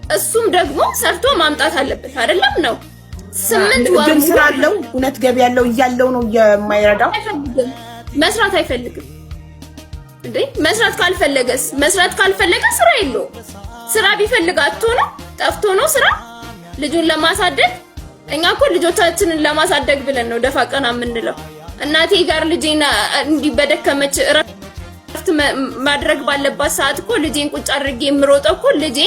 እሱም ደግሞ ሰርቶ ማምጣት አለበት አይደለም ነው። 8 ወር ግን ሙሉ ስራ አለው፣ እውነት ገቢ ያለው እያለው ነው የማይረዳው። አይፈልግም፣ መስራት አይፈልግም። እንዴ መስራት ካልፈለገስ? መስራት ካልፈለገ ስራ የለውም። ስራ ቢፈልግ አጥቶ ነው፣ ጠፍቶ ነው ስራ ልጁን ለማሳደግ። እኛ እኮ ልጆቻችንን ለማሳደግ ብለን ነው ደፋ ቀና የምንለው። እናቴ ጋር ልጄን እንዲህ በደከመች እረፍት ማድረግ ባለባት ሰዓት እኮ ልጄን ቁጭ አድርጌ የምሮጠው እኮ ልጄ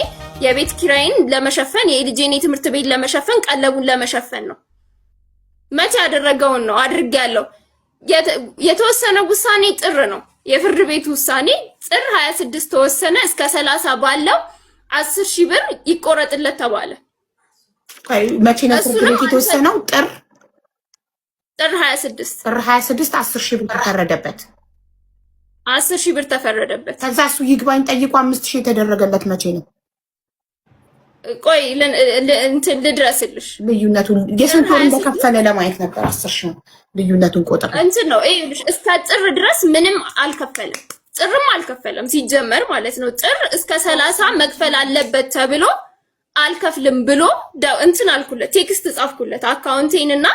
የቤት ኪራይን ለመሸፈን፣ የልጄን የትምህርት ቤት ለመሸፈን፣ ቀለቡን ለመሸፈን ነው። መቼ ያደረገውን ነው አድርጌያለሁ። የተወሰነ ውሳኔ ጥር ነው። የፍርድ ቤት ውሳኔ ጥር 26 ተወሰነ። እስከ 30 ባለው 10 ሺህ ብር ይቆረጥለት ተባለ። ቆይ፣ መቼ ነው ፍርድ እሱንም ቤት የተወሰነው? ጥር ጥር 26። ጥር 26 10 ሺህ ብር ተፈረደበት። 10 ሺህ ብር ተፈረደበት። ከዛ እሱ ይግባኝ ጠይቆ 5,000 የተደረገለት መቼ ነው? ቆይ እንትን ልድረስልሽ። ልዩነቱን የስንት ወር 26 እንደከፈለ ለማየት ነበር። 10,000 ልዩነቱን ቆጥር። እንትን ነው፣ ይኸውልሽ፣ እስከ ጥር ድረስ ምንም አልከፈለም። ጥርም አልከፈለም ሲጀመር ማለት ነው። ጥር እስከ 30 መክፈል አለበት ተብሎ አልከፍልም ብሎ እንትን አልኩለት፣ text ጻፍኩለት account ኤን እና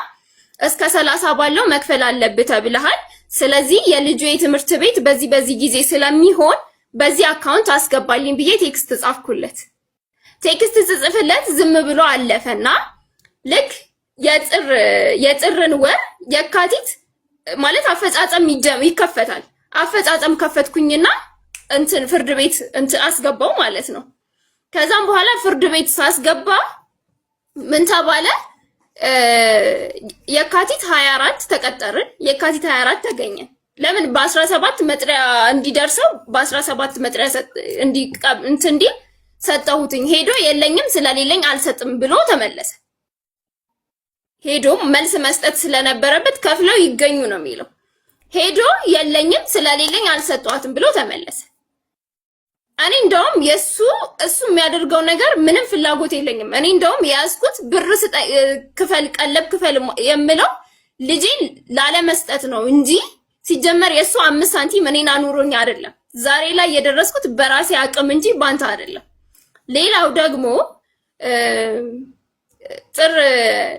እስከ 30 ባለው መክፈል አለብህ ተብለሃል። ስለዚህ የልጁ የትምህርት ቤት በዚህ በዚህ ጊዜ ስለሚሆን በዚህ account አስገባልኝ ብዬ text ጻፍኩለት። Text ስጽፍለት ዝም ብሎ አለፈና ልክ የጥርን ወር የካቲት ማለት አፈጻጸም ይከፈታል። አፈጻጸም ከፈትኩኝና እንትን ፍርድ ቤት እንትን አስገባው ማለት ነው። ከዛም በኋላ ፍርድ ቤት ሳስገባ ምን ተባለ? የካቲት 24 ተቀጠርን። የካቲት 24 ተገኘ። ለምን በ17 መጥሪያ እንዲደርሰው በ17 መጥሪያ እንትን እንዲል ሰጠሁትኝ። ሄዶ የለኝም፣ ስለሌለኝ አልሰጥም ብሎ ተመለሰ። ሄዶ መልስ መስጠት ስለነበረበት ከፍለው ይገኙ ነው የሚለው። ሄዶ የለኝም፣ ስለሌለኝ አልሰጠኋትም ብሎ ተመለሰ። እኔ እንደውም የሱ እሱ የሚያደርገው ነገር ምንም ፍላጎት የለኝም። እኔ እንደውም የያዝኩት ብር ክፈል፣ ቀለብ ክፈል የምለው ልጄን ላለመስጠት ነው እንጂ ሲጀመር የእሱ 5 ሳንቲም እኔን አኑሮኝ አይደለም። ዛሬ ላይ የደረስኩት በራሴ አቅም እንጂ ባንተ አይደለም። ሌላው ደግሞ ጥር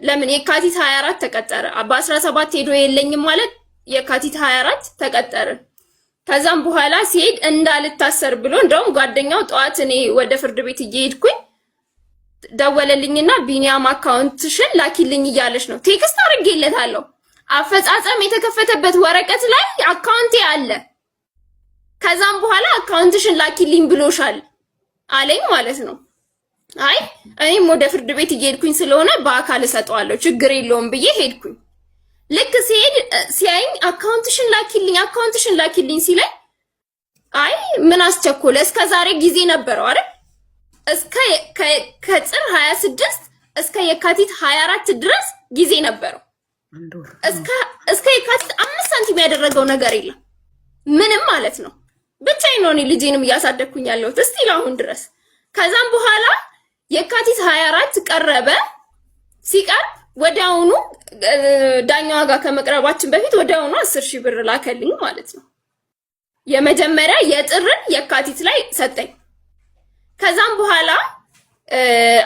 ለምን የካቲት 24 ተቀጠረ። በ17 ሄዶ የለኝም ማለት የካቲት 24 ተቀጠርን። ከዛም በኋላ ሲሄድ እንዳልታሰር ብሎ እንደውም ጓደኛው ጠዋት እኔ ወደ ፍርድ ቤት እየሄድኩኝ ደወለልኝና ቢኒያም account ሽን ላኪልኝ እያለች ነው። Text አድርጌለታለሁ። አፈጻጸም የተከፈተበት ወረቀት ላይ account ኤ አለ። ከዛም በኋላ account ሽን ላኪልኝ ብሎሻል አለኝ ማለት ነው። አይ እኔም ወደ ፍርድ ቤት እየሄድኩኝ ስለሆነ በአካል እሰጠዋለሁ ችግር የለውም ብዬ ሄድኩኝ። ልክ ሲሄድ ሲያይኝ account ሽን ላኪልኝ፣ account ሽን ላኪልኝ ሲለኝ አይ ምን አስቸኮለ? እስከ ዛሬ ጊዜ ነበረው አይደል? እስከ ከጥር 26 እስከ የካቲት 24 ድረስ ጊዜ ነበረው። እስከ የካቲት 5 ሳንቲም ያደረገው ነገር የለም ምንም ማለት ነው። ብቻዬን ነው እኔ ልጄንም እያሳደግኩኝ ያለሁት እስቲል አሁን ድረስ። ከዛም በኋላ የካቲት 24 ቀረበ። ሲቀርብ ወዲያውኑ ዳኛዋ ጋር ከመቅረባችን በፊት ወዲያውኑ 10,000 ብር ላከልኝ ማለት ነው። የመጀመሪያ የጥርን የካቲት ላይ ሰጠኝ። ከዛም በኋላ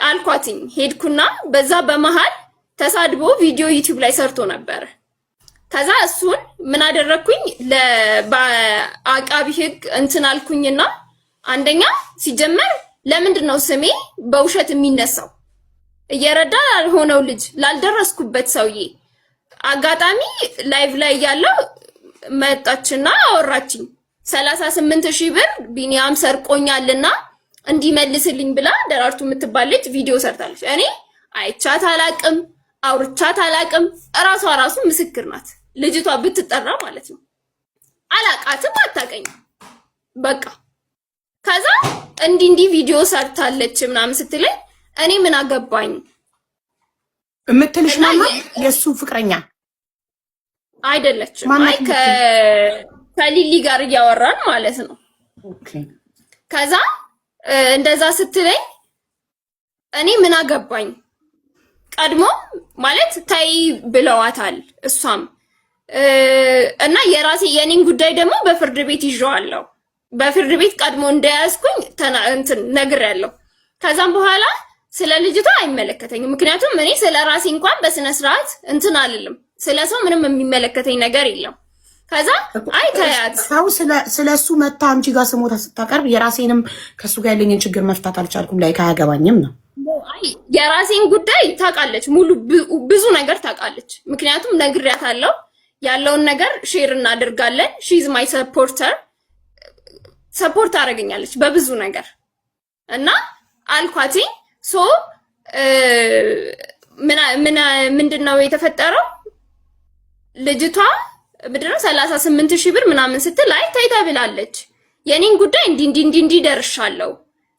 አልኳትኝ ሄድኩና በዛ በመሃል ተሳድቦ ቪዲዮ ዩቲዩብ ላይ ሰርቶ ነበረ። ከዛ እሱን ምን አደረግኩኝ? በአቃቢ ሕግ እንትን አልኩኝና አንደኛ ሲጀመር ለምንድን ነው ስሜ በውሸት የሚነሳው? እየረዳ ላልሆነው ልጅ፣ ላልደረስኩበት ሰውዬ አጋጣሚ live ላይ እያለው መጣችና አወራችኝ። 38,000 ብር ቢኒያም ሰርቆኛልና እንዲመልስልኝ ብላ ደራርቱ የምትባል ልጅ ቪዲዮ ሰርታለች። እኔ አይቻት አላቅም፣ አውርቻት አላቅም። እራሷ ራሱ ምስክር ናት። ልጅቷ ብትጠራ ማለት ነው። አላቃትም፣ አታቀኝም። በቃ ከዛ እንዲህ እንዲህ ቪዲዮ ሰርታለች ምናምን ስትለኝ እኔ ምን አገባኝ የምትልሽ ማናት? የእሱ ፍቅረኛ? አይደለችም። አይ ከሊሊ ጋር እያወራን ማለት ነው። ከዛ እንደዛ ስትለኝ እኔ ምን አገባኝ፣ ቀድሞ ማለት ተይ ብለዋታል። እሷም እና የራሴ የኔን ጉዳይ ደግሞ በፍርድ ቤት ይዤዋለሁ። በፍርድ ቤት ቀድሞ እንደያዝኩኝ እንትን ነግሬያለሁ። ከዛም በኋላ ስለ ልጅቷ አይመለከተኝም። ምክንያቱም እኔ ስለ ራሴ እንኳን በስነ ስርዓት እንትን አልልም። ስለ ሰው ምንም የሚመለከተኝ ነገር የለም። ከዛ አይ ተያት ሰው ስለ እሱ መታ አንቺ ጋር ስሞታ ስታቀርብ የራሴንም ከእሱ ጋር ያለኝን ችግር መፍታት አልቻልኩም ላይ አያገባኝም ነው። አይ የራሴን ጉዳይ ታውቃለች፣ ሙሉ ብዙ ነገር ታውቃለች። ምክንያቱም ነግሬያታለሁ። ያለውን ነገር share እናደርጋለን። She's my supporter፣ support ታደርገኛለች በብዙ ነገር እና አልኳትኝ። So ምን ምንድን ነው የተፈጠረው? ልጅቷ ምንድነው 38,000 ብር ምናምን ስትል አይ ተይ ተብላለች። የኔን ጉዳይ እንዲ እንዲ እንዲ እንዲ ደርሻለሁ፣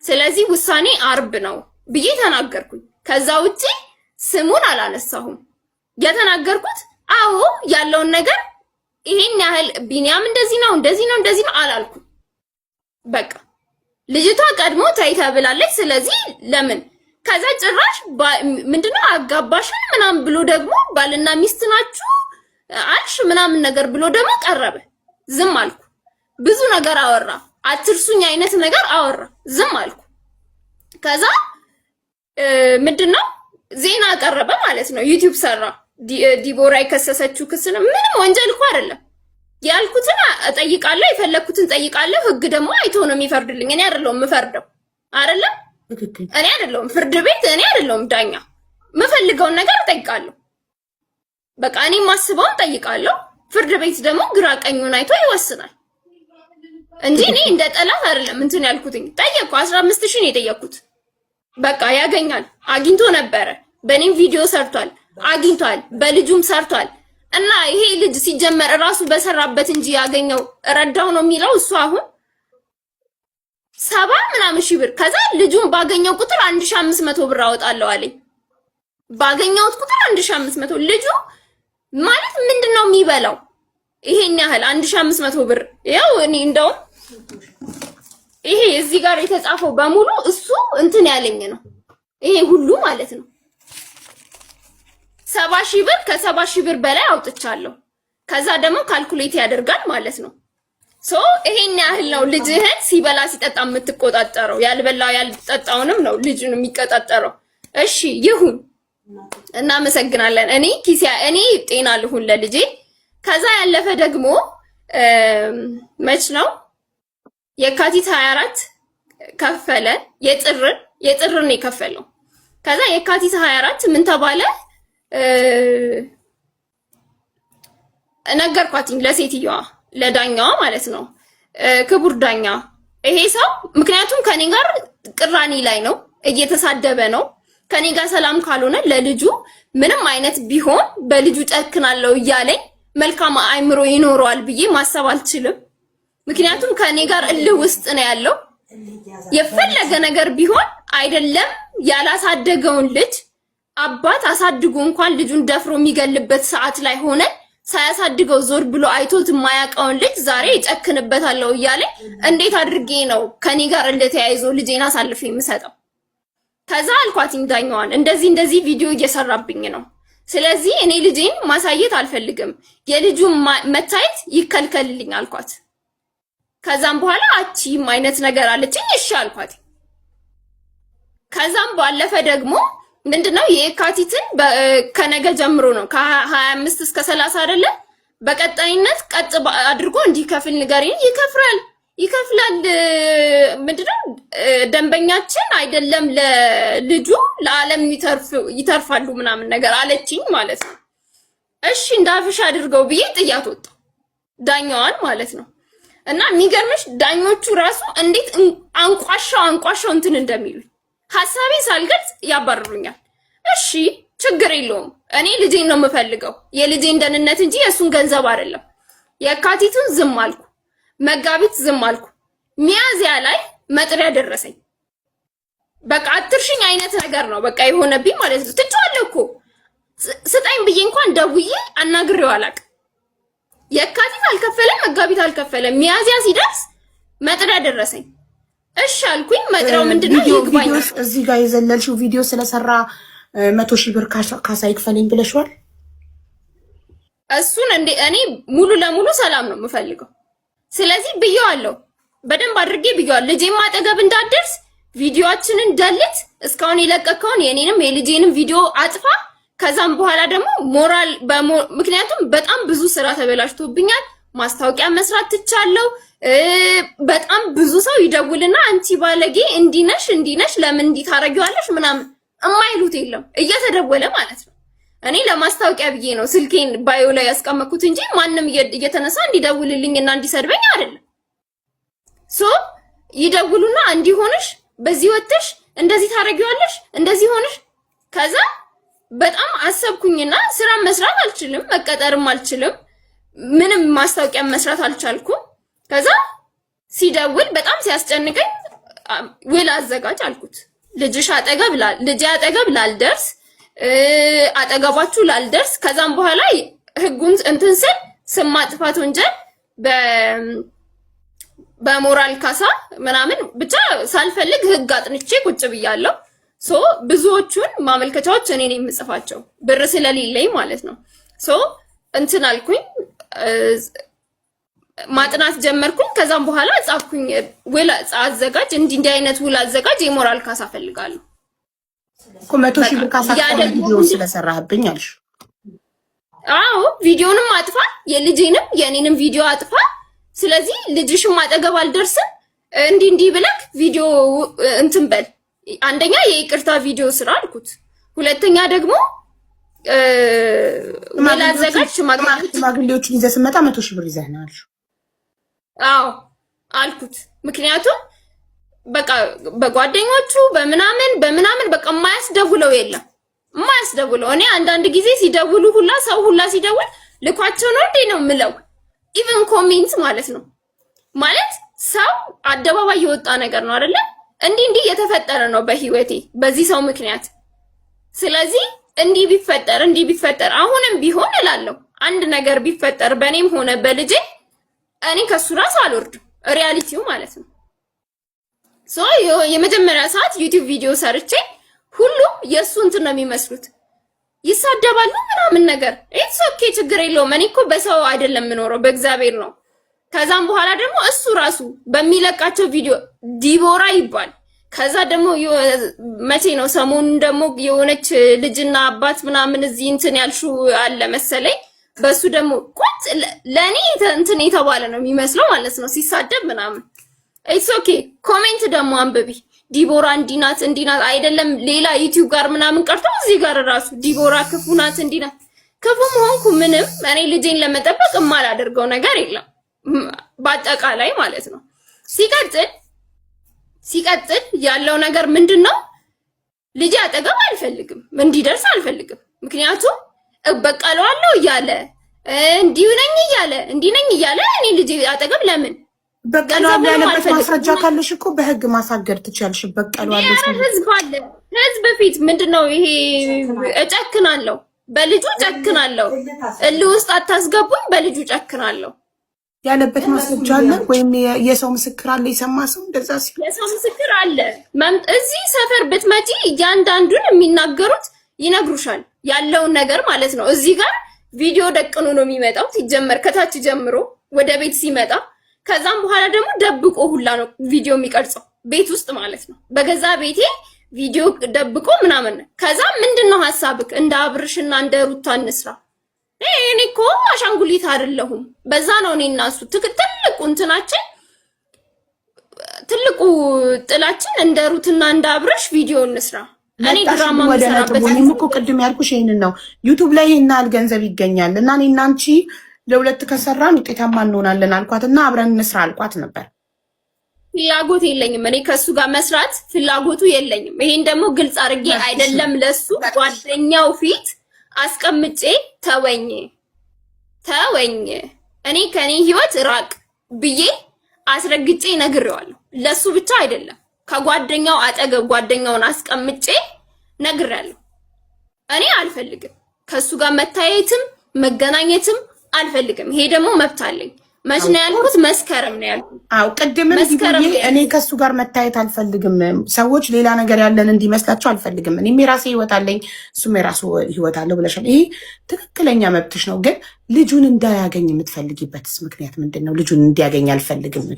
ስለዚህ ውሳኔ አርብ ነው ብዬ ተናገርኩኝ። ከዛ ውጪ ስሙን አላነሳሁም። የተናገርኩት አዎ ያለውን ነገር ይሄን ያህል ቢኒያም እንደዚህ ነው እንደዚህ ነው እንደዚህ ነው አላልኩም። በቃ ልጅቷ ቀድሞ ተይ ተብላለች። ስለዚህ ለምን ከዛ ጭራሽ ምንድነው አጋባሽን ምናምን ብሎ ደግሞ ባልና ሚስት ናችሁ አልሽ ምናምን ነገር ብሎ ደግሞ ቀረበ። ዝም አልኩ። ብዙ ነገር አወራ። አትርሱኝ አይነት ነገር አወራ። ዝም አልኩ። ከዛ ምንድነው ዜና ቀረበ ማለት ነው። ዩቲዩብ ሰራ። ዲቦራ የከሰሰችው ክስ ነው። ምንም ወንጀል እኮ አይደለም። ያልኩትን እጠይቃለሁ፣ የፈለግኩትን እጠይቃለሁ። ህግ ደግሞ አይቶ ነው የሚፈርድልኝ። እኔ አይደለሁም የምፈርደው፣ አይደለም እኔ አይደለሁም ፍርድ ቤት፣ እኔ አይደለሁም ዳኛ። የምፈልገውን ነገር እጠይቃለሁ። በቃ እኔ የማስበውን እጠይቃለሁ። ፍርድ ቤት ደግሞ ግራ ቀኙን አይቶ ይወስናል እንጂ እኔ እንደ ጠላት አይደለም እንትን ያልኩትኝ። ጠየቅኩ። 15,000 ነው የጠየቅኩት። በቃ ያገኛል። አግኝቶ ነበረ። በእኔም ቪዲዮ ሰርቷል፣ አግኝቷል። በልጁም ሰርቷል። እና ይሄ ልጅ ሲጀመር እራሱ በሰራበት እንጂ ያገኘው ረዳው ነው የሚለው እሱ አሁን ሰባ ምናምን ሺህ ብር። ከዛ ልጁን ባገኘው ቁጥር 1500 ብር አወጣለሁ አለኝ። ባገኘሁት ቁጥር 1500። ልጁ ማለት ምንድን ነው የሚበላው? ይሄን ያህል 1500 ብር። ያው እኔ እንደውም ይሄ እዚህ ጋር የተጻፈው በሙሉ እሱ እንትን ያለኝ ነው። ይሄ ሁሉ ማለት ነው 70,000 ብር፣ ከ70,000 ብር በላይ አውጥቻለሁ። ከዛ ደግሞ calculate ያደርጋል ማለት ነው። So ይሄን ያህል ነው ልጅህን ሲበላ ሲጠጣ የምትቆጣጠረው። ያልበላው ያልጠጣውንም ነው ልጁን የሚቆጣጠረው። እሺ ይሁን፣ እናመሰግናለን። እኔ ኪሲያ እኔ ጤና ልሁን ለልጄ። ከዛ ያለፈ ደግሞ መች ነው የካቲት 24 ከፈለ። የጥርን የከፈለው። ከዛ የካቲት 24 ምን ተባለ? ነገርኳትኝ ለሴትየዋ ለዳኛዋ ማለት ነው። ክቡር ዳኛ ይሄ ሰው ምክንያቱም ከኔ ጋር ቅራኔ ላይ ነው፣ እየተሳደበ ነው። ከኔ ጋር ሰላም ካልሆነ ለልጁ ምንም አይነት ቢሆን በልጁ ጨክናለሁ እያለኝ መልካም አእምሮ ይኖረዋል ብዬ ማሰብ አልችልም። ምክንያቱም ከኔ ጋር እልህ ውስጥ ነው ያለው። የፈለገ ነገር ቢሆን አይደለም ያላሳደገውን ልጅ አባት አሳድጎ እንኳን ልጁን ደፍሮ የሚገልበት ሰዓት ላይ ሆነ ሳያሳድገው ዞር ብሎ አይቶት የማያውቀውን ልጅ ዛሬ ይጨክንበታለሁ እያለ እንዴት አድርጌ ነው ከኔ ጋር እንደተያይዞ ልጄን አሳልፌ የምሰጠው? ከዛ አልኳትኝ ዳኛዋን እንደዚህ እንደዚህ ቪዲዮ እየሰራብኝ ነው። ስለዚህ እኔ ልጄን ማሳየት አልፈልግም፣ የልጁን መታየት ይከልከልልኝ አልኳት። ከዛም በኋላ አቺም አይነት ነገር አለችኝ። እሺ አልኳት። ከዛም ባለፈ ደግሞ ምንድነው የካቲትን ከነገ ጀምሮ ነው ከ25 እስከ 30 አይደለ? በቀጣይነት ቀጥ አድርጎ እንዲከፍል ንገሪኝ። ይከፍላል ይከፍላል። ምንድነው ደንበኛችን አይደለም ለልጁ ለዓለም ይተርፋሉ ምናምን ነገር አለችኝ ማለት ነው። እሺ እንዳፍሽ አድርገው ብዬ ጥያት ወጣሁ፣ ዳኛዋን ማለት ነው። እና የሚገርምሽ ዳኞቹ ራሱ እንዴት አንቋሻው አንቋሻው እንትን እንደሚሉኝ ሀሳቤን ሳልገልጽ ያባርሩኛል። እሺ ችግር የለውም እኔ ልጄን ነው የምፈልገው፣ የልጄን ደህንነት እንጂ የእሱን ገንዘብ አይደለም። የካቲቱን ዝም አልኩ፣ መጋቢት ዝም አልኩ። ሚያዝያ ላይ መጥሪያ ደረሰኝ። በቃ አትርሽኝ አይነት ነገር ነው በቃ የሆነብኝ ማለት ነው። ትቼዋለሁ እኮ ስጠኝ ብዬ እንኳን ደውዬ አናግሬው አላውቅም። የካቲት አልከፈለም፣ መጋቢት አልከፈለም። ሚያዝያ ሲደርስ መጥሪያ ደረሰኝ። እሺ አልኩኝ። መጥሪያው ምንድነው? ይግባኝ። እዚህ ጋር የዘለልሽው ቪዲዮ ስለሰራ 100,000 ብር ካሳ ይክፈለኝ ብለሽዋል። እሱን እንዴ እኔ ሙሉ ለሙሉ ሰላም ነው የምፈልገው። ስለዚህ ብየዋለሁ፣ በደንብ አድርጌ ብየዋለሁ። ልጄም አጠገብ እንዳትደርስ ቪዲዮአችንን delete፣ እስካሁን የለቀከውን የኔንም የልጄንም ቪዲዮ አጥፋ። ከዛም በኋላ ደግሞ ሞራል፣ ምክንያቱም በጣም ብዙ ስራ ተበላሽቶብኛል። ማስታወቂያ መስራት ትቻለሁ። በጣም ብዙ ሰው ይደውልና አንቺ ባለጌ እንዲነሽ እንዲነሽ ለምን እንዲህ ታረጊዋለሽ ምናምን እማይሉት የለም፣ እየተደወለ ማለት ነው። እኔ ለማስታወቂያ ብዬ ነው ስልኬን bio ላይ ያስቀመጥኩት እንጂ ማንም እየተነሳ እንዲደውልልኝና እንዲሰድበኝ አይደለም። So ይደውሉና እንዲህ ሆነሽ በዚህ ወጥተሽ እንደዚህ ታረጊዋለሽ እንደዚህ ሆነሽ። ከዛ በጣም አሰብኩኝና ስራ መስራት አልችልም፣ መቀጠርም አልችልም፣ ምንም ማስታወቂያ መስራት አልቻልኩም። ከዛ ሲደውል በጣም ሲያስጨንቀኝ ውል አዘጋጅ አልኩት። ልጅሽ አጠገብ ልጄ አጠገብ ላልደርስ፣ አጠገባችሁ ላልደርስ፣ ከዛም በኋላ ህጉን እንትን ስል ስም ማጥፋት ወንጀል በሞራል ካሳ ምናምን ብቻ ሳልፈልግ ህግ አጥንቼ ቁጭ ብያለሁ። So ብዙዎቹን ማመልከቻዎች እኔ ነኝ የምጽፋቸው ብር ስለሌለኝ ማለት ነው። So እንትን አልኩኝ፣ ማጥናት ጀመርኩኝ። ከዛም በኋላ ጻፍኩኝ፣ ውል አዘጋጅ፣ እንዲህ እንዲህ አይነት ውል አዘጋጅ፣ የሞራል ካሳ ፈልጋለሁ። እኮ 100,000 ብር ካሳ ቪዲዮ ስለሰራህብኝ አልሽ። አዎ፣ ቪዲዮንም አጥፋ፣ የልጄንም የኔንም ቪዲዮ አጥፋ። ስለዚህ ልጅሽም አጠገብ አልደርስም፣ እንዲህ እንዲህ ብለክ ቪዲዮ እንትን በል። አንደኛ የይቅርታ ቪዲዮ ስራ አልኩት። ሁለተኛ ደግሞ ውል አዘጋጅ፣ ሽማግሌዎቹን ይዘህ ስትመጣ 100,000 ብር ይዘህ ነው አልሽው። አዎ አልኩት። ምክንያቱም በቃ በጓደኞቹ በምናምን በምናምን በቃ የማያስደውለው የለም፣ የማያስደውለው። እኔ አንዳንድ ጊዜ ሲደውሉ ሁላ፣ ሰው ሁላ ሲደውል ልኳቸው ነው እንዴ ነው ምለው። Even comment ማለት ነው፣ ማለት ሰው አደባባይ የወጣ ነገር ነው አይደለ? እንዲህ እንዲህ እየተፈጠረ ነው በህይወቴ በዚህ ሰው ምክንያት። ስለዚህ እንዲህ ቢፈጠር እንዲህ ቢፈጠር አሁንም ቢሆን እላለሁ፣ አንድ ነገር ቢፈጠር በእኔም ሆነ በልጄ እኔ ከሱ ራስ አልወርድም። Reality ው ማለት ነው። So የመጀመሪያ ሰዓት ዩቲዩብ ቪዲዮ ሰርቼ ሁሉም የእሱ እንትን ነው የሚመስሉት፣ ይሳደባሉ ምናምን ነገር። It's okay፣ ችግር የለውም። እኔ እኮ በሰው አይደለም የምኖረው፣ በእግዚአብሔር ነው። ከዛም በኋላ ደግሞ እሱ ራሱ በሚለቃቸው ቪዲዮ ዲቦራ ይባል። ከዛ ደግሞ መቼ ነው ሰሞኑን ደግሞ የሆነች ልጅና አባት ምናምን እዚህ እንትን ያልሹ አለ መሰለኝ። በሱ ደግሞ ቁጭ ለእኔ እንትን የተባለ ነው የሚመስለው ማለት ነው ሲሳደብ ምናምን። It's okay። Comment ደግሞ አንብቢ። ዲቦራ እንዲህ ናት እንዲህ ናት አይደለም ሌላ ዩቲዩብ ጋር ምናምን ቀርቶ እዚህ ጋር ራሱ ዲቦራ ክፉ ናት እንዲህ ናት። ክፉም ሆንኩ ምንም እኔ ልጄን ለመጠበቅ የማላደርገው ነገር የለም በአጠቃላይ ማለት ነው። ሲቀጥል ያለው ነገር ምንድን ነው? ልጄ አጠገብ አልፈልግም፣ እንዲደርስ አልፈልግም። ምክንያቱም እበቀለዋለሁ እያለ፣ እንዲሁ ነኝ እያለ፣ እንዲህ ነኝ እያለ እኔ ልጄ አጠገብ ለምን? በቀለዋለሁ ያለበት ማስረጃ ካለሽ እኮ በህግ ማሳገድ ትችያለሽ። በቀለዋለሁ ህዝብ አለ፣ ህዝብ ፊት ምንድነው ይሄ? እጨክናለሁ፣ በልጁ እጨክናለሁ። እልህ ውስጥ አታስገቡኝ፣ በልጁ እጨክናለሁ ያለበት ማስረጃ አለ ወይም የሰው ምስክር አለ? የሰማ ሰው እንደዛ ሲል የሰው ምስክር አለ። እዚህ ሰፈር ብትመጪ እያንዳንዱን የሚናገሩት ይነግሩሻል፣ ያለውን ነገር ማለት ነው። እዚህ ጋር ቪዲዮ ደቅኖ ነው የሚመጣው ሲጀመር ከታች ጀምሮ ወደ ቤት ሲመጣ። ከዛም በኋላ ደግሞ ደብቆ ሁላ ነው ቪዲዮ የሚቀርጸው ቤት ውስጥ ማለት ነው። በገዛ ቤቴ ቪዲዮ ደብቆ ምናምን። ከዛ ምንድን ነው ሀሳብክ? እንደ አብርሽና እንደ ሩታ እንስራ። እኔ እኮ አሻንጉሊት አይደለሁም። በዛ ነው እኔ እና እሱ ትልቁ እንትናችን፣ ትልቁ ጥላችን፣ እንደ ሩትና እንደ አብርሽ ቪዲዮ እንስራ። እኔ ድራማ ወደ ነጥቡ። እኔም እኮ ቅድም ያልኩሽ ይሄንን ነው። ዩቱብ ላይ ይሄን ያህል ገንዘብ ይገኛል እና እኔ እና አንቺ ለሁለት ከሰራን ውጤታማ እንሆናለን አልኳት እና አብረን እንስራ አልኳት ነበር። ፍላጎት የለኝም። እኔ ከሱ ጋር መስራት ፍላጎቱ የለኝም። ይሄን ደግሞ ግልጽ አድርጌ አይደለም ለሱ ጓደኛው ፊት አስቀምጬ ተወኝ ተወኝ፣ እኔ ከኔ ህይወት ራቅ ብዬ አስረግጬ ነግሬዋለሁ። ለሱ ብቻ አይደለም፣ ከጓደኛው አጠገብ ጓደኛውን አስቀምጬ ነግሬያለሁ። እኔ አልፈልግም ከሱ ጋር መታየትም መገናኘትም አልፈልግም። ይሄ ደግሞ መብት አለኝ። መች ነው ያልኩት? መስከረም ነው ያልኩት። አዎ ቅድምም እኔ ከሱ ጋር መታየት አልፈልግም። ሰዎች ሌላ ነገር ያለን እንዲመስላቸው አልፈልግም። እኔም የራሴ ህይወት አለኝ፣ እሱም የራሱ ህይወት አለው ብለሻል። ይሄ ትክክለኛ መብትሽ ነው። ግን ልጁን እንዳያገኝ የምትፈልጊበትስ ምክንያት ምንድን ነው? ልጁን እንዲያገኝ አልፈልግም።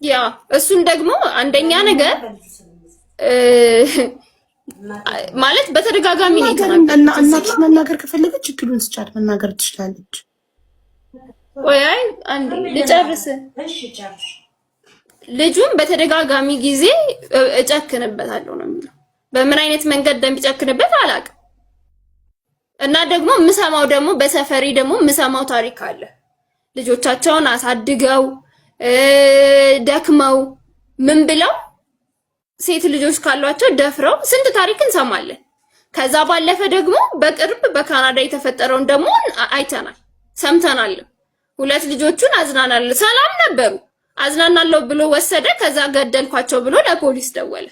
ያ እሱን ደግሞ አንደኛ ነገር ማለት በተደጋጋሚ ነው የተናገርኩት። እናትሽ መናገር ከፈለገች እድሉን ስጫት፣ መናገር ትችላለች። ቆይ አይ አንዴ ልጨርስ። ልጁን በተደጋጋሚ ጊዜ እጨክንበታለሁ ነው የሚለው። በምን አይነት መንገድ እንደሚጨክንበት አላውቅም። እና ደግሞ የምሰማው ደግሞ በሰፈሪ ደግሞ የምሰማው ታሪክ አለ። ልጆቻቸውን አሳድገው ደክመው ምን ብለው ሴት ልጆች ካሏቸው ደፍረው ስንት ታሪክ እንሰማለን። ከዛ ባለፈ ደግሞ በቅርብ በካናዳ የተፈጠረውን ደግሞ አይተናል ሰምተናል። ሁለት ልጆቹን አዝናናለሁ ሰላም ነበሩ፣ አዝናናለሁ ብሎ ወሰደ። ከዛ ገደልኳቸው ብሎ ለፖሊስ ደወለ።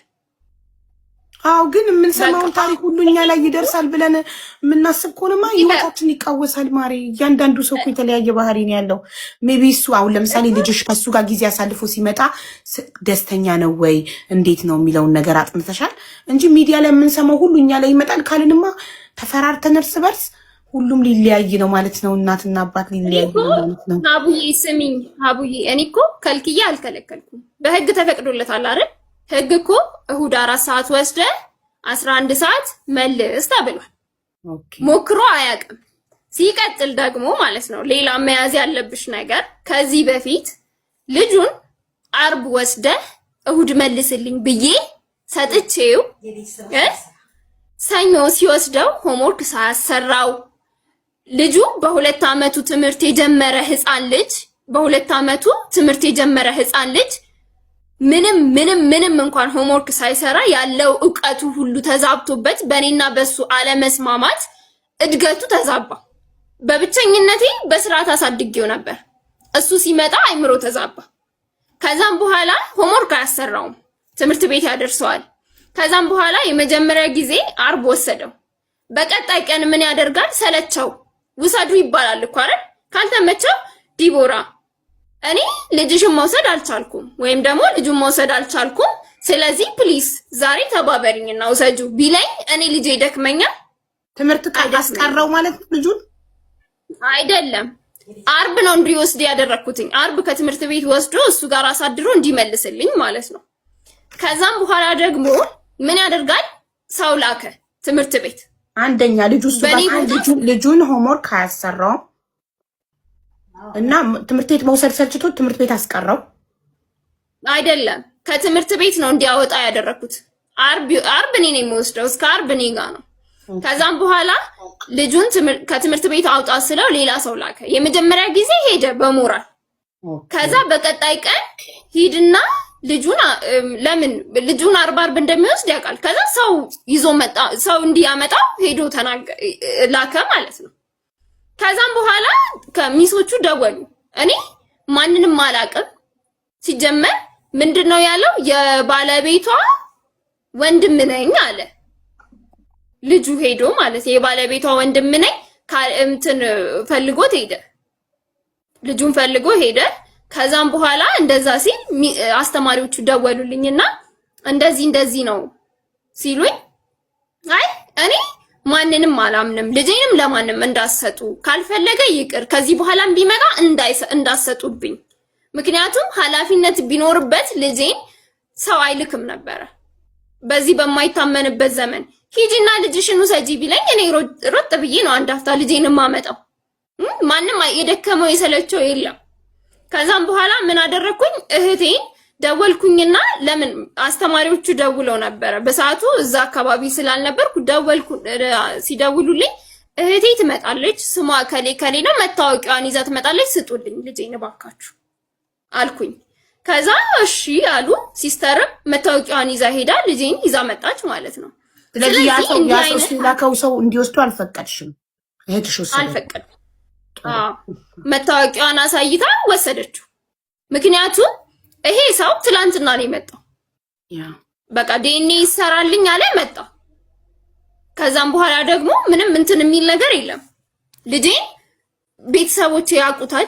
አዎ ግን የምንሰማውን ታሪክ ሁሉ እኛ ላይ ይደርሳል ብለን የምናስብ ከሆነማ ህይወታችን ይቃወሳል። ማሬ፣ እያንዳንዱ ሰው እኮ የተለያየ ባህሪ ነው ያለው። Maybe እሱ አሁን ለምሳሌ ልጅሽ ከሱ ጋር ጊዜ አሳልፎ ሲመጣ ደስተኛ ነው ወይ እንዴት ነው የሚለውን ነገር አጥንተሻል እንጂ ሚዲያ ላይ የምንሰማው ሁሉ እኛ ላይ ይመጣል ካልንማ ተፈራርተን እርስ በርስ ሁሉም ሊለያይ ነው ማለት ነው። እናትና አባት ሊለያይ ነው ማለት ነው። አቡዬ ስሚኝ፣ አቡዬ እኔ እኮ ከልክዬ አልከለከልኩም። በህግ ተፈቅዶለታል አይደል? ህግ እኮ እሁድ 4 ሰዓት ወስደ 11 ሰዓት መልስ ተብሏል። ሞክሮ አያውቅም። ሲቀጥል ደግሞ ማለት ነው ሌላ መያዝ ያለብሽ ነገር ከዚህ በፊት ልጁን አርብ ወስደህ እሁድ መልስልኝ ብዬ ሰጥቼው ሰኞ ሲወስደው homework ሳያሰራው፣ ልጁ በ2 አመቱ ትምህርት የጀመረ ህፃን ልጅ፣ በ2 አመቱ ትምህርት የጀመረ ህፃን ልጅ ምንም ምንም ምንም እንኳን homework ሳይሰራ ያለው እውቀቱ ሁሉ ተዛብቶበት በእኔና በሱ አለመስማማት እድገቱ ተዛባ። በብቸኝነቴ በስርዓት አሳድጌው ነበር። እሱ ሲመጣ አይምሮ ተዛባ። ከዛም በኋላ homework አያሰራውም፣ ትምህርት ቤት ያደርሰዋል። ከዛም በኋላ የመጀመሪያ ጊዜ አርብ ወሰደው። በቀጣይ ቀን ምን ያደርጋል? ሰለቸው። ውሰዱ ይባላል እኮ አይደል? ካልተመቸው ዲቦራ እኔ ልጅሽን መውሰድ አልቻልኩም፣ ወይም ደግሞ ልጁን መውሰድ አልቻልኩም፣ ስለዚህ please ዛሬ ተባበሪኝና ውሰጁ ቢለኝ እኔ ልጄ ይደክመኛል። ትምህርት አስቀረው ማለት ነው ልጁን? አይደለም፣ አርብ ነው እንዲወስድ ያደረኩትኝ። አርብ ከትምህርት ቤት ወስዶ እሱ ጋር አሳድሮ እንዲመልስልኝ ማለት ነው። ከዛም በኋላ ደግሞ ምን ያደርጋል? ሰው ላከ ትምህርት ቤት። አንደኛ ልጁ እሱ ጋር ልጁን homework አያሰራውም እና ትምህርት ቤት መውሰድ ሰልችቶ ትምህርት ቤት አስቀረው። አይደለም፣ ከትምህርት ቤት ነው እንዲያወጣ ያደረኩት። አርብ አርብ እኔ ነው የምወስደው፣ እስከ አርብ እኔ ጋ ነው። ከዛም በኋላ ልጁን ከትምህርት ቤት አውጣ ስለው ሌላ ሰው ላከ። የመጀመሪያ ጊዜ ሄደ በሞራል። ከዛ በቀጣይ ቀን ሂድና ልጁን፣ ለምን ልጁን አርብ አርብ እንደሚወስድ ያውቃል። ከዛ ሰው ይዞ መጣ፣ ሰው እንዲያመጣው ሄዶ ተናገ ላከ ማለት ነው። ከዛም በኋላ ከሚሶቹ ደወሉ። እኔ ማንንም አላውቅም። ሲጀመር ምንድን ነው ያለው? የባለቤቷ ወንድም ነኝ አለ። ልጁ ሄዶ ማለት የባለቤቷ ወንድም ነኝ እንትን ፈልጎት ሄደ። ልጁን ፈልጎ ሄደ። ከዛም በኋላ እንደዛ ሲል አስተማሪዎቹ ደወሉልኝና እንደዚህ እንደዚህ ነው ሲሉኝ አይ እኔ ማንንም አላምንም፣ ልጄንም ለማንም እንዳሰጡ፣ ካልፈለገ ይቅር፣ ከዚህ በኋላም ቢመጣ እንዳሰጡብኝ። ምክንያቱም ኃላፊነት ቢኖርበት ልጄን ሰው አይልክም ነበረ። በዚህ በማይታመንበት ዘመን ሂጂና ልጅሽን ውሰጂ ቢለኝ እኔ ሮጥ ብዬ ነው አንድ አፍታ ልጄን የማመጣው። ማንም የደከመው የሰለቸው የለም። ከዛም በኋላ ምን አደረግኩኝ? እህቴን ደወልኩኝና፣ ለምን አስተማሪዎቹ ደውለው ነበረ። በሰዓቱ እዛ አካባቢ ስላልነበርኩ ደወልኩ። ሲደውሉልኝ እህቴ ትመጣለች፣ ስሟ ከሌ ከሌ ነው፣ መታወቂያዋን ይዛ ትመጣለች፣ ስጡልኝ ልጄን እባካችሁ አልኩኝ። ከዛ እሺ አሉ። Sister ም መታወቂያዋን ይዛ ሄዳ ልጄን ይዛ መጣች ማለት ነው። ስለዚህ ያ ሰው ያ ሰው የላከው ሰው እንዲወስዱ አልፈቀድሽም? እህትሽ ወሰደ? አልፈቀድኩም። መታወቂያዋን አሳይታ ወሰደችው። ምክንያቱም ይሄ ሰው ትላንትና ነው የመጣው። በቃ ዲኤንኤ ይሰራልኝ አለ፣ መጣ። ከዛም በኋላ ደግሞ ምንም እንትን የሚል ነገር የለም። ልጄን ቤተሰቦቼ ያውቁታል።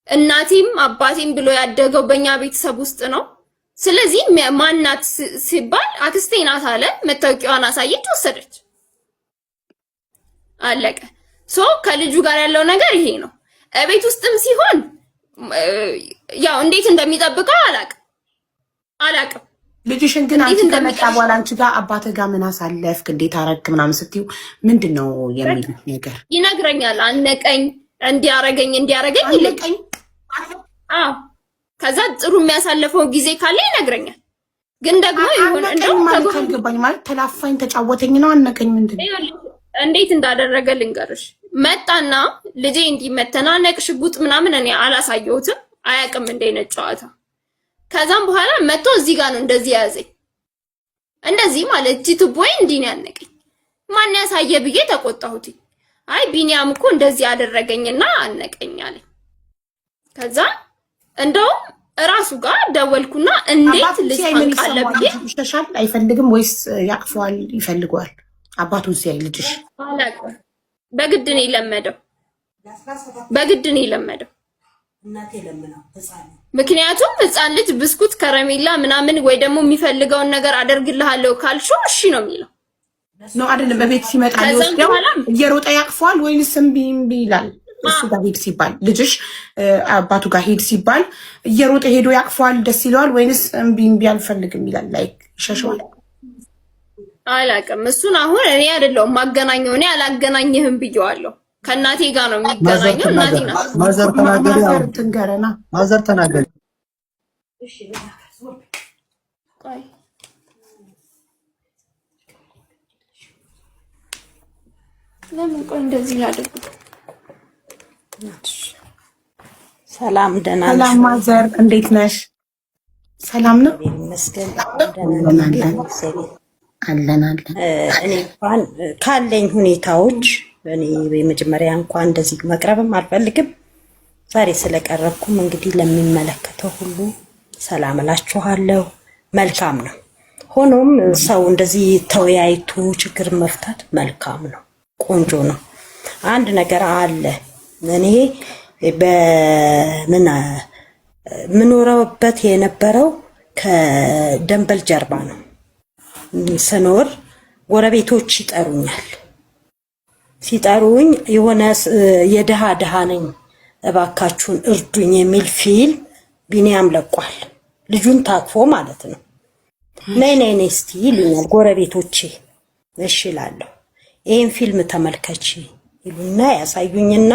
እናቴም አባቴም ብሎ ያደገው በእኛ ቤተሰብ ውስጥ ነው። ስለዚህ ማናት ሲባል አክስቴ ናት አለ። መታወቂያዋን አሳየች፣ ወሰደች። አለቀ። So ከልጁ ጋር ያለው ነገር ይሄ ነው። እቤት ውስጥም ሲሆን ያው እንዴት እንደሚጠብቀው አላቅም አላቅም። ልጅሽን ግን እንዴት አንቺ ከመጣ እንደሚጠብቀው በኋላ አንቺ ጋር አባትህ ጋር ምን አሳለፍክ፣ እንዴት አረግክ ምናምን ስትይው ምንድን ነው የሚሉት ነገር? ይነግረኛል። አነቀኝ፣ እንዲያረገኝ እንዲያረገኝ ይለኛል። አነቀኝ። አዎ፣ ከዛ ጥሩ የሚያሳልፈው ጊዜ ካለ ይነግረኛል። ግን ደግሞ ይሁን አነቀኝ እንደውም ማለት አልገባኝ። ማለት ተላፋኝ፣ ተጫወተኝ ነው አነቀኝ ምንድን ነው? ይኸውልሽ እንዴት እንዳደረገ ልንገርሽ። መጣና ልጄ እንዲህ መተናነቅ ሽጉጥ ምናምን እኔ አላሳየሁትም፣ አያውቅም እንደ አይነት ጨዋታ። ከዛም በኋላ መጥቶ እዚህ ጋር ነው እንደዚህ ያዘኝ፣ እንደዚህ ማለት እቺ ቱቦዬ እንዲህ ነው ያነቀኝ። ማን ያሳየ ብዬ ተቆጣሁት። አይ ቢኒያም እኮ እንደዚህ አደረገኝና አነቀኝ አለኝ። ከዛ እንደውም እራሱ ጋር ደወልኩና እንዴት አባቱን ልጅ ሲያይ ምን ታንቃለህ ይሰማዋል? ብዬ። ይሸሻል? አይፈልግም ወይስ ያቅፈዋል? ይፈልገዋል? አባቱን ሲያይ ልጅሽ? አላውቅም። በግድ ነው የለመደው፣ በግድ ነው የለመደው። ምክንያቱም ህፃን ልጅ ብስኩት፣ ከረሜላ ምናምን ወይ ደግሞ የሚፈልገውን ነገር አደርግልሃለሁ ካልሽው እሺ ነው የሚለው። ነው አይደለም? በቤት ሲመጣ ከዛም ሊወስደው በኋላ እየሮጠ ያቅፈዋል ወይንስ እምቢ እምቢ ይላል? እሱ ጋር ሂድ ሲባል፣ ልጅሽ አባቱ ጋር ሂድ ሲባል እየሮጠ ሄዶ ያቅፈዋል፣ ደስ ይለዋል ወይንስ እምቢ እምቢ አልፈልግም ይላል? Like ይሸሸዋል? አላውቅም። እሱን አሁን እኔ አይደለሁም ማገናኘው፣ እኔ አላገናኝህም ብየዋለሁ። ከእናቴ ጋር ነው ማዘር የሚገናኘው። እናቴ ተናገሪ። ናት። Mother ተናገሪ። Mother አሁን ትንገረና። Mother ተናገሪ። ቆይ፣ ለምን ቆይ እንደዚህ ላድርግ? ሰላም፣ ደህና ነሽ? ሰላም mother፣ እንዴት ነሽ? ሰላም ነው? እግዚአብሔር ይመስገን ደህና ነኝ። አለን። እግዚአብሔር አለን አለን። እኔ እንኳን ካለኝ ሁኔታዎች እኔ የመጀመሪያ እንኳን እንደዚህ መቅረብም አልፈልግም። ዛሬ ስለቀረብኩም እንግዲህ ለሚመለከተው ሁሉ ሰላም እላችኋለሁ። መልካም ነው። ሆኖም ሰው እንደዚህ ተወያይቶ ችግር መፍታት መልካም ነው፣ ቆንጆ ነው። አንድ ነገር አለ። እኔ በምን ምኖረበት የነበረው ከደንበል ጀርባ ነው። ስኖር ጎረቤቶች ይጠሩኛል። ሲጠሩኝ የሆነ የድሃ ድሃ ነኝ፣ እባካችሁን እርዱኝ የሚል ፊልም ቢኒያም ለቋል። ልጁን ታቅፎ ማለት ነው። ነይ ነይ ነይ እስቲ ይሉኛል ጎረቤቶቼ። እሺ እላለሁ። ይሄን ፊልም ተመልከቺ ይሉና ያሳዩኝና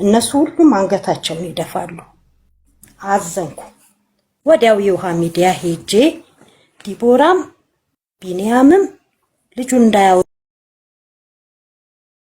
እነሱ ሁሉም አንገታቸውን ይደፋሉ። አዘንኩ። ወዲያው የውሃ ሚዲያ ሄጄ ዲቦራም ቢኒያምም ልጁን እንዳያወጡ